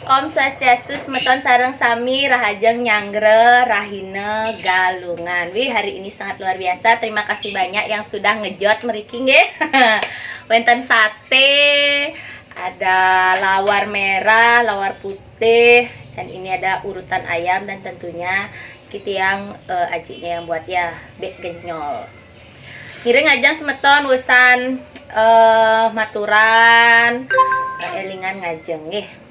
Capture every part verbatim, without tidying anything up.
Om Swastiastu, semeton sareng sami, rahajeng nyanggra rahina Galungan. Wih, hari ini sangat luar biasa. Terima kasih banyak yang sudah ngejot mriki nggih. Wénten sate, ada lawar merah, lawar putih, dan ini ada urutan ayam dan tentunya kita yang, eh, ajiknya yang buat ya, Bek Genyol. Ngiring ajeng semeton wusan, eh, maturan, eh, élingan ngajeng nggih.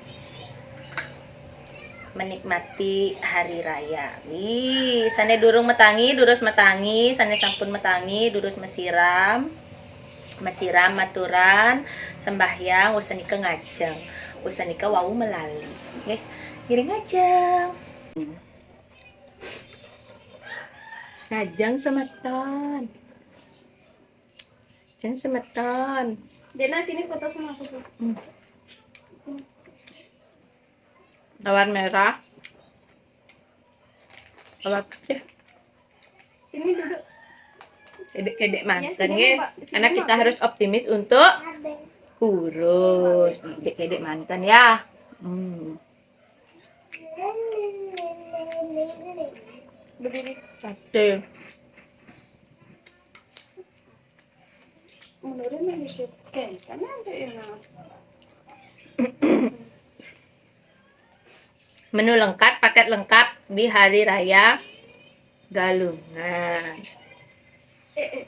Menikmati hari raya. Ih, sané durung matangi, durus matangi, sané sampun matangi, durus masiram. Masiram maturan, sembahyang, wusan nika ngajeng. Wusan nika wau melali. Nggih, ngiring ajeng. Ngajeng semeton. Jeng semeton. Dena, sini foto sama aku tuh. Hmm. Lawar merah. Lawar putih. Sini duduk. Kedék-kedék manten sini, nggih. Mbak. Sini, karena kita Mbak. Harus optimis untuk kurus. Kedék-kedék manten ya. Hmm. Berdiri. Sate. Menurut mah gitu. Oke, karena ada yang Menu lengkap, paket lengkap di hari raya Galungan. Eh, eh.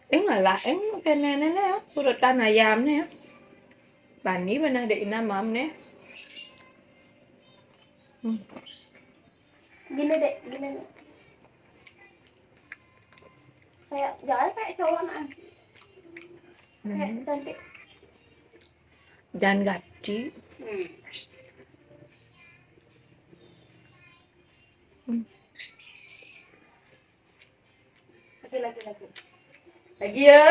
Ing ngalah, ing kéné né, urutan ayamné. Bani benar dek ina mam né. Hmm. Gini, Dek, gini, Dek. Kayak, jangan kayak cowok, nah. Kayak Hmm. Cantik. Dan gaci. Hmm. Hmm. Lagi, lagi, lagi. Lagi ya.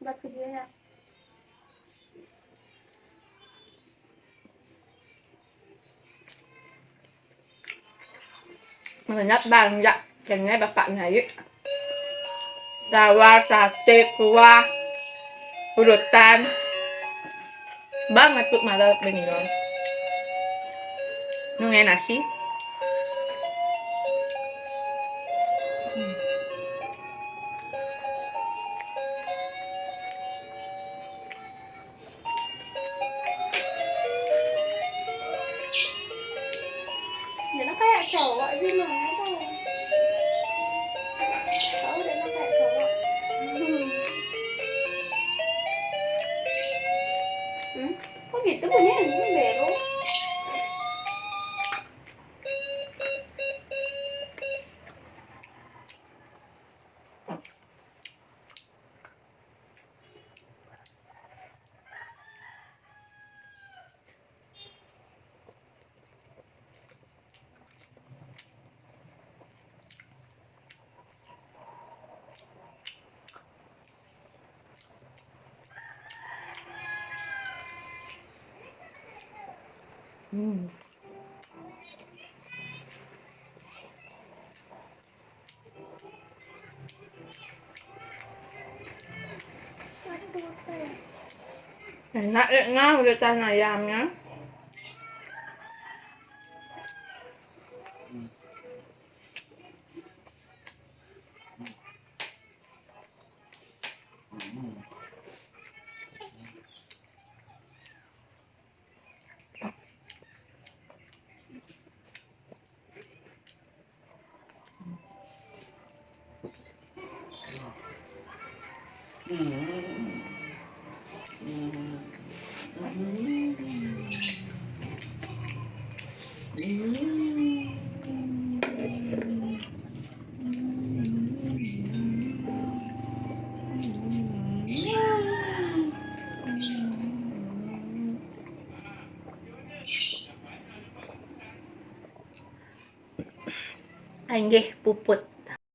Buat videonya. Banyak banget. Kayaknya bapak naik. Lawar, sate, kuah, urutan. Banget tuh malah bengong. Nunggu nasi. Hmm. Dia kayak cowok sih, mana tahu. Tahu dia kayak cowok. Hmm. Kok gitu punya ini bero? Hmm. Enak, enak, urutan ayamnya. Inggih puput.